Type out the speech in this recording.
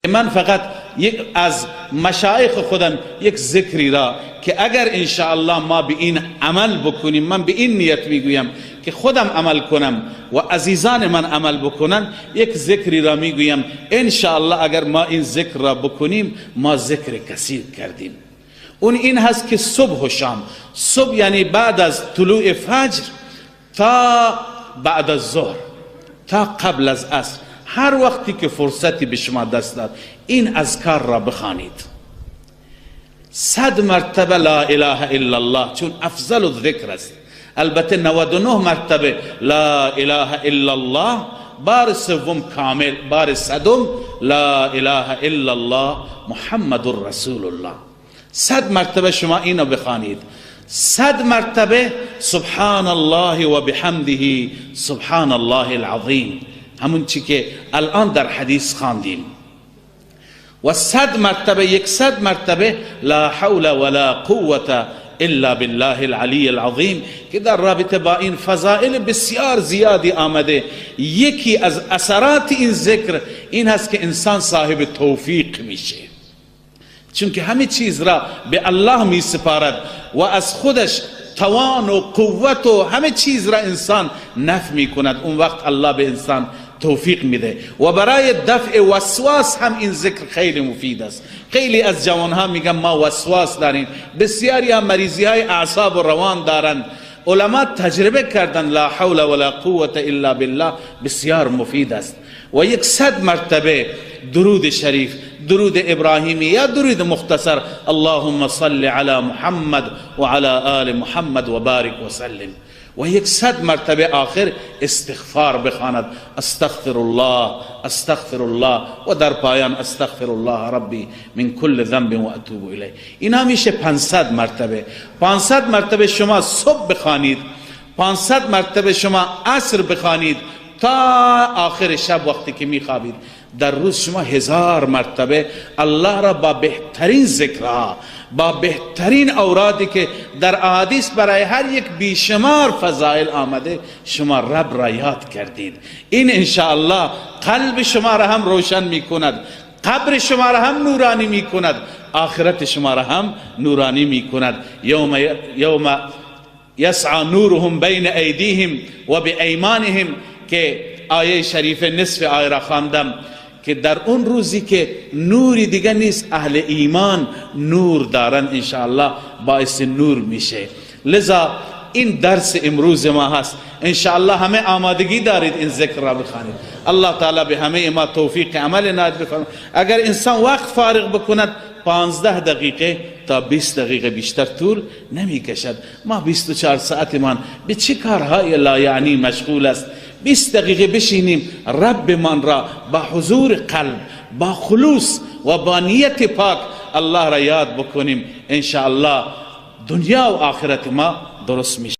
من فقط یک از مشایخ خودم یک ذکری را که اگر انشاءالله ما به این عمل بکنیم، من به این نیت میگویم که خودم عمل کنم و عزیزان من عمل بکنن، یک ذکری را میگویم انشاءالله اگر ما این ذکر را بکنیم ما ذکر کثیر کردیم. اون این هست که صبح و شام، صبح یعنی بعد از طلوع فجر تا بعد از ظهر تا قبل از عصر، هر وقتی که فرصتی به شما دست داد این اذکار را بخوانید. 100 مرتبه لا اله الا الله، چون افضل الذکر است. البته 99 مرتبه لا اله الا الله، بار سوم کامل، بار صدم لا اله الا الله محمد رسول الله. 100 مرتبه شما اینو بخوانید. 100 مرتبه سبحان الله و بحمده سبحان الله العظیم، همون چی که الان در حدیث خواندیم. و 100 مرتبه، 100 مرتبه لا حول ولا قوة الا بالله العلی العظیم، که در رابطه با این فضائل بسیار زیادی آمده. یکی از اثرات این ذکر این هست که انسان صاحب توفیق میشه، چون که همه چیز را به الله می سپارد و از خودش توان و قوت و همه چیز را انسان نفی می کند. اون وقت الله به انسان توفیق میده. و برای دفع وسواس هم این ذکر خیلی مفید است. خیلی از جوانها میگن ما وسواس داریم، بسیاری هم مریضی های اعصاب و روان دارند. علما تجربه کردن لا حول ولا قوة الا بالله بسیار مفید است. و 100 مرتبه درود شریف، درود ابراهیمی یا درود مختصر، اللهم صل علی محمد و علی آل محمد و بارک و سلم. و 100 مرتبه آخر استغفار بخواند، استغفر الله استغفر الله، و در پایان استغفر الله ربی من کل ذنب و اتوب الیه. اینا میشه 500 مرتبه. 500 مرتبه شما صبح بخوانید، 500 مرتبه شما عصر بخوانید تا آخر شب وقتی که میخوابید. در روز شما 1000 مرتبه الله را با بهترین ذکرها، با بهترین اورادی که در احادیث برای هر یک بیشمار فضائل آمده، شما رب را یاد کردید. این انشاءالله قلب شما را هم روشن میکند، قبر شما را هم نورانی میکند، آخرت شما را هم نورانی میکند. یوم یسعى نورهم بین ایدیهم و بایمانهم، که آیه شریف نصف آیه را خواندم که در اون روزی که نوری دیگه نیست، اهل ایمان نور دارن، انشاءالله باعث نور میشه. لذا این درس امروز ما هست. انشاءالله همه آمادگی دارید این ذکر را بخوانید. الله تعالی به همه ما توفیق عمل عنایت بفرماید. اگر انسان وقت فارغ بکند 15 دقیقه تا 20 دقیقه بیشتر طول نمی کشد. ما 24 ساعت من به چه کارهای لایعنی مشغول است. 20 دقیقه بشینیم رب من را با حضور قلب، با خلوص و با نیت پاک الله را یاد بکنیم، انشاءالله دنیا و آخرت ما درست میشه.